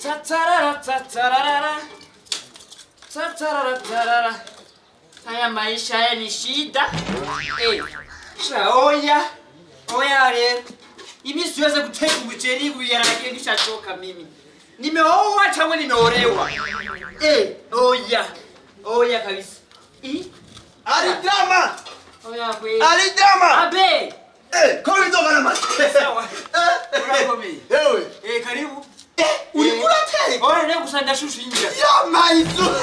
Tatarara tatarara. Tatarara tarara. Haya maisha haya ni shida. Eh. Sha oya. Oya rero. Imi siweze kuteka umuceri kuyaragiye nishachoka mimi. Nimeoa cyangwa nimeolewa? Eh, oya. Oya kabisa. I Ali drama. Oya kweli. Ali drama. Abe. Eh, kwa nini ndo na Sawa. Urakomeye. Ewe. Eh, karibu. Eh, ulikula tena? Oya leo kusanda shushu inja. Ya maizu.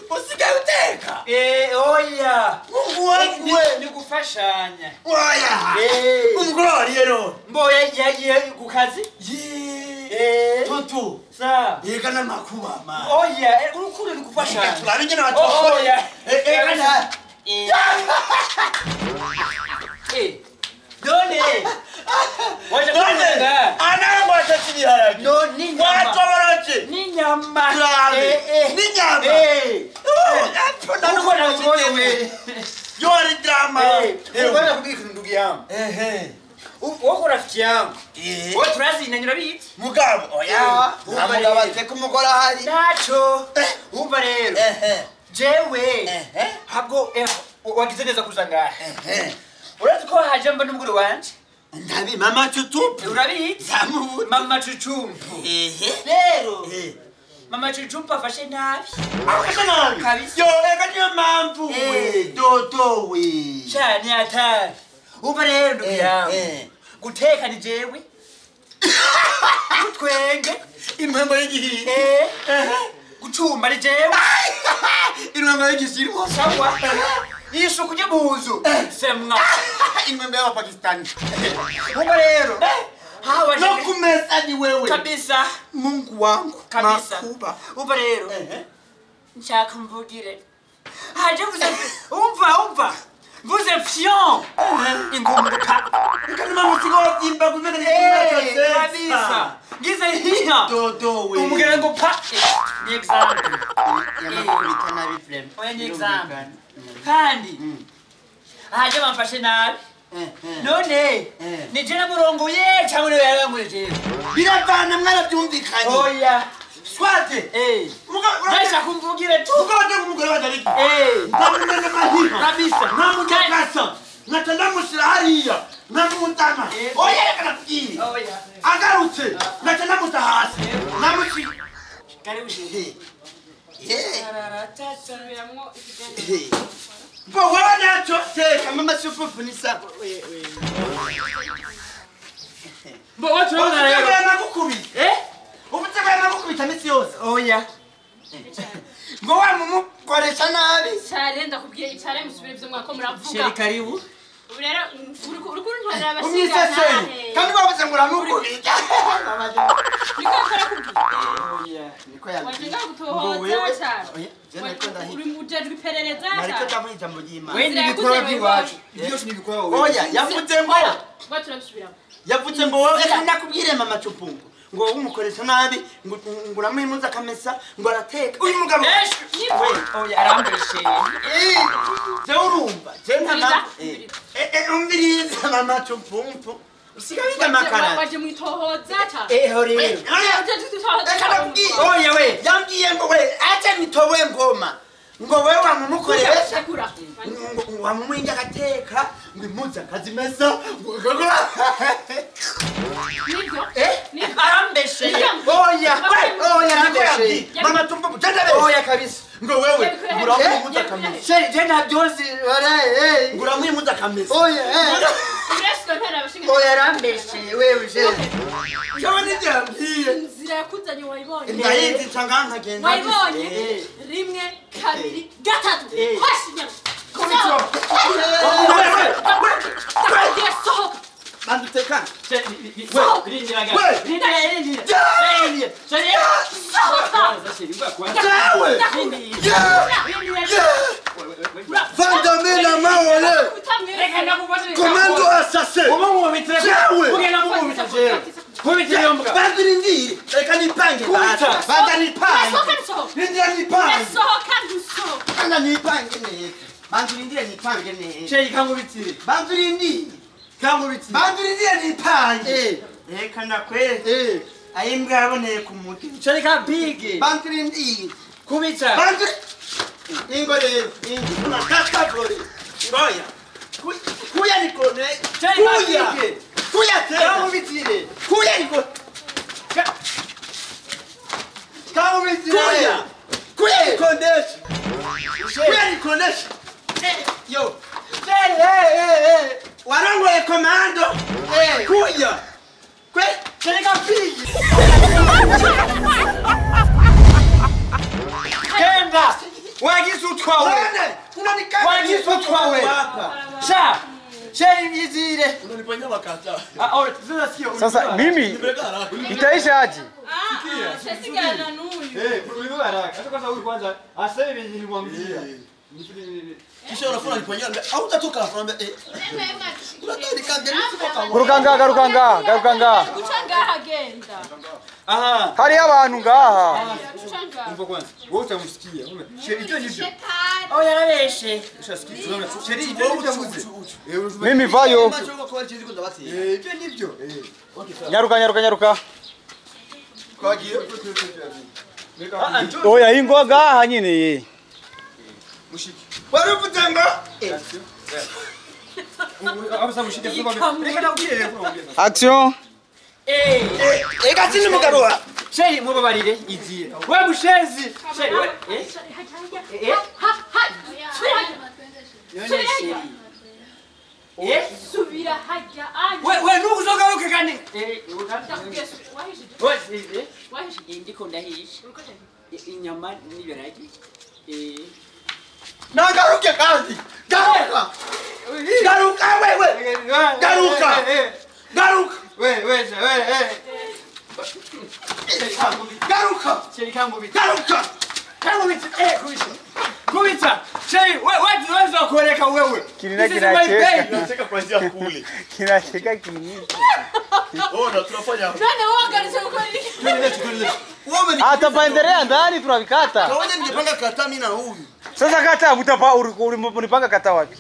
Usigaye uteka. Eh, oya. Mungu wangu we. Nikufashanya. Oya. Eh. Umugore wariye none. Mboya yagiye ku kazi? Ye. Eh. Toto. Sawa. Yega n'amakuba ma. Oya, urukundo nikufashanya. Turabe ingene batokora. Oya. Eh, eh, kana. Eh. Eh. Dole. Waje None. Anangwa atachiriharage. No, ni nyama. Watoboroche. Ni nyama. Turabe. Eh, eh. Ni nyama. Eh. Oh, Uko na moyo we. Yori drama. Eh, uko na kubika ndugu yangu. Ehe. Uko rafiki yangu. Eh. Wowe turazinanye urabizi? Mugabo. Oya. Umva Mugabo rero. ateka umugore ahari. Naco. Umva rero. Ehe. Jewe. Ehe. Habwo wagize neza kuza ngaha. Ehe. Urazi ko haje mba n'umugore wanje? Ndabi mama chutupu. Urabizi? Zamu. Mama Cucumpu. Ehe. Rero. Eh. Mama Cucumpu afashe nabi. Afashe nabi. Kabisa. Yo, eka niyo mpamvu we. Dodo we. Cyane atari. Umva rero ndugu yangu. Guteka ni jewe. Gutwenge. Impamvu y'igihe. Eh. Gucumba ni jewe. Impamvu y'igisirwa. Sawa. Isuku ryo mu nzu. Semwa. Impamvu y'Abapakistani. Umva rero. Hawa no kumesa ni wewe. Kabisa. Mungu wangu. Kabisa. Makuba. Umva rero. Nshaka mvugire. Haje mvuze umva. Mvuze fion. Ingumuka. Ikanuma musigo imba kumena ni kabisa. Ngize hiha. Dodo we. Umugere ngo pa. Ni example. Yamakubita nabi flem. Oya ni example. Kandi. Haje bamfashe nabi. None ni je namurongoye cyangwa niwe yarangoye? Biravana mwarabyumvikanye. Oya. Swate. Eh. Ndashaka kumvugire tu. Mugabo ateka umugore wanje ariko. Eh. Ndamumena mahiha. Kabisa. Nkamukakasa. Nkaca ndamushyira hariya. Nkamutama. Oya reka nakubwire. Oya. Agarutse. Nkaca ndamuta hasi. Nkamushi. Karibu shehe. Eh. Bo wewe nacho teka mama sufufu ni sawa. Bo watu urabona rero. Nagukubita. Eh? Ubutaka nagukubita misi yose. Oya. Ngo wa mumukoresha nabi. Cyare ndakubwiye icare musubire byo mwako muravuga. Sheri karibu. Ubu rero uri kuntwarira abashinga. Umwiseseri. Kandi bavuze ngo uramukubita. Niko akora kubwira. Oya. Niko yambwiye. Waje ngagutohoza cyane. Uri mujejwe iperereza cyane. Nariko ndavuga ijambo ry'Imana. We ni ibikorwa by'iwacu. Byose ni ibikorwa wowe. Oya, yavuze ngo baturabisubiramo. Yavuze ngo wowe reka nakubwire mama Cupungu. Ngo umukoresha nabi ngo uramuhimuza akamesa ngo arateka. Uyu mugabo. Oya arambesheye. Eh, je urumva. Je nta umviriza mama Cupungu. Usigaye amakara. Waje mwitohoza cyane. Eh, hori. Reka nakubwire. Oya we, yambwiye ngo we acha nitowe ngoma. Ngo wewe wamumukoresha. Ngo wamumuhinga agateka, ngo impuzu akazimesa, ngo Nibyo? Eh? Arambesheye. Oya, oya arambesheye. Mama tumbu tenda Oya kabisa. Ngo wewe uramuhimuza akamesa. Sheri je ntabyozi. Eh. Ngo uramuhimuza akamesa. Oya, eh. Oya arambesheye wewe je. Cyangwa n'ibyambwiye. Inzira yakuzanye wayibonye. Ndayizi nsanga nkagenda. Wayibonye? Rimwe, kabiri, gatatu. Kwashinya. Sohoka. Banduteka. Vandame la main en l'air. Commando assassin. Bandurindi. Reka nipange. Banda nipange. Rindira nipange. Banda nipange neza. Bandurindire nipange neza. Sheri kangubitire. Bandurindi. Kangubitire. Banduriye nipange. Reka ndakwereke. Ayimbwa yaboneye ku muti. Sheri kampige. Banduriye. Kubita. Banduri. Ingo rero. Ingo. Nakata vore. Ngoya. Kuya nikone. Kuya. Kuya tena. Kangubitire. Kuya nikone. Kangubitire. Kuya. Kuya nikonesha. Kuya nikonesha. Yo. Hey. Warongoye komando. Kuya. Kwe. Sheri kampige. Kenda. Wagize utwawe. Wagize utwawe. Sha. Sheri izire. Unanifanyia makata. Sasa mimi itaisha aje? Sikia. Ulikuwa haraka. Hata kwanza huyu kwanza aseme hivi nilimwambia. Kisha unafuna nifanyia au utatoka unafuna unataka nikambe nisipoka. Garuka garuka garuka ngaha. Guca ngaha genda. Aha. Hari abantu ngaha. Umva kwanza. Wewe utamsikia. Sheri ibyo nibyo. Oh yarabeshe. Ushasikia. Sheri ibyo nibyo avuze. Mimi vayo. Ibyo nibyo. Nyaruka nyaruka nyaruka. Kwagiye. Oya ingo ngaha nyine. Mushiki. Waruvuze ngo Action. Eka sini mugabo wa. Sheri mubabarire iziye. We mushezi. Sheri we. Ha ha. Yone sheri. Subira hajya anje. We we nukuzogaruke kandi. Wahishije. We ndiko ndahisha. Inyama n'ibiragi. Nagaruke kandi. Garuka. Garuka wewe. Garuka. Garuka. We we we. Garuka. Sheri kangubita. Garuka. Kangubita. Kubita. Kubita. Sheri we we uzokoreka wewe. Kinina kinacheka. Kinacheka kuanzia kule. Kinacheka kinini. Ona tunafanya. Nani waganise ukora iki? Tuendelee. Atapaendelea ndani tunavikata. Kawaida ningepanga kata mimi na huyu. Sasa kata mtapa ulipanga kata wapi?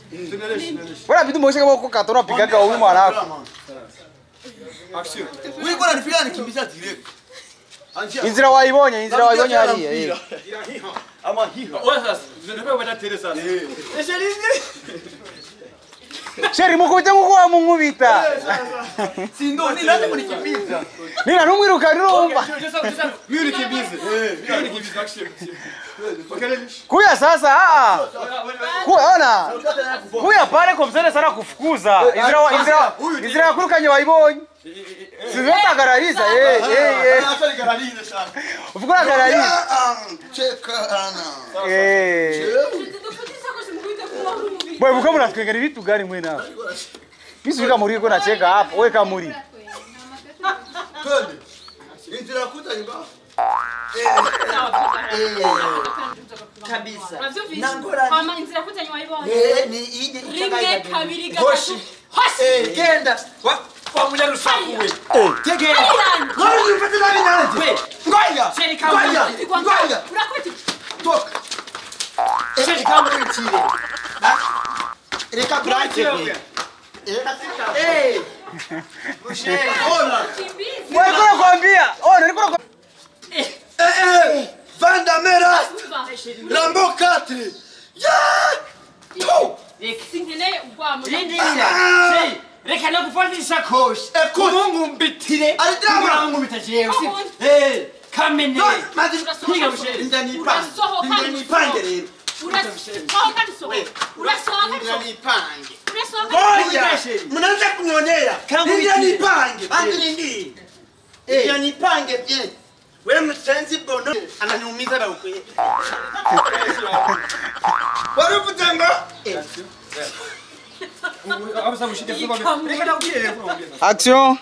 Wewe vitu mwisho kama uko kata unapigaga huyu mwanako. Action. Wewe kwa nanipiga nikimbiza direct. Inzira waibonye, inzira waibonye hariya. Ama hiha. Wewe sasa unataka kupata tere sasa. Sheri mukubite nkuko wamukubita. Sindo ni nani kunikimbiza? Nina numwiruka nurumva. Mimi nikimbize. Mimi nikimbize action. Kuya sasa a. Kuya ona. Kuya pale kwa mzee sana kufukuza. Inzira inzira inzira yakurukanye waibonye. Sizota garariza Acha garariza sana. Ufukura garariza. Cheka ana. Bwe buko muratwengera ibitu gani mwe nawe? Bisubika muri ko nacheka hapo, we kamuri. Twende. Inzira kuta nyumba. Kabisa. Nangora. Mama inzira kuta nyuma ibonye. Ni ije rimwe kabiri gatatu. Hoshi. Genda. Wa munyarusaku we. Tegenda. Ngori ufate nabi nanje. We. Ngoya. Sheri kamuri. Ngoya. Urakubita. Toka. Sheri kamuri. Reka brake. Ona. Wewe niko nakwambia. Ona niko nakwambia. Van Damme Rast. Rambo 4. Yeah! Sinkeneye ugwamo. Rindira. Sheri, reka no gufata isakoshi. Mungu mbitire. Ari drama. Mungu mbita jewe. Kamene. Piga msheri. Ndani nipange rero. Urasohoka nisohoka. Urasohoka nisohoka. Nipange. Urasohoka. Ngoja. Mnaanza kunionea. Ndio nipange. Bandi nindi. Ndio nipange bien. Wewe msenzi bono ananiumiza na ukwe. Waruvuze ngo Action.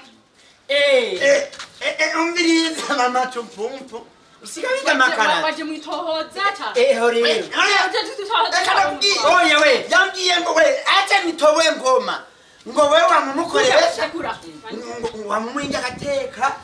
Umviriza mama chumpumpu. Usikabika makara. Waje mwitohoza ta. Hori. Oya we, yambwiye ngo we acha nitowe ngoma. Ngo wewe wamumukoresha. Wamumuinja gateka.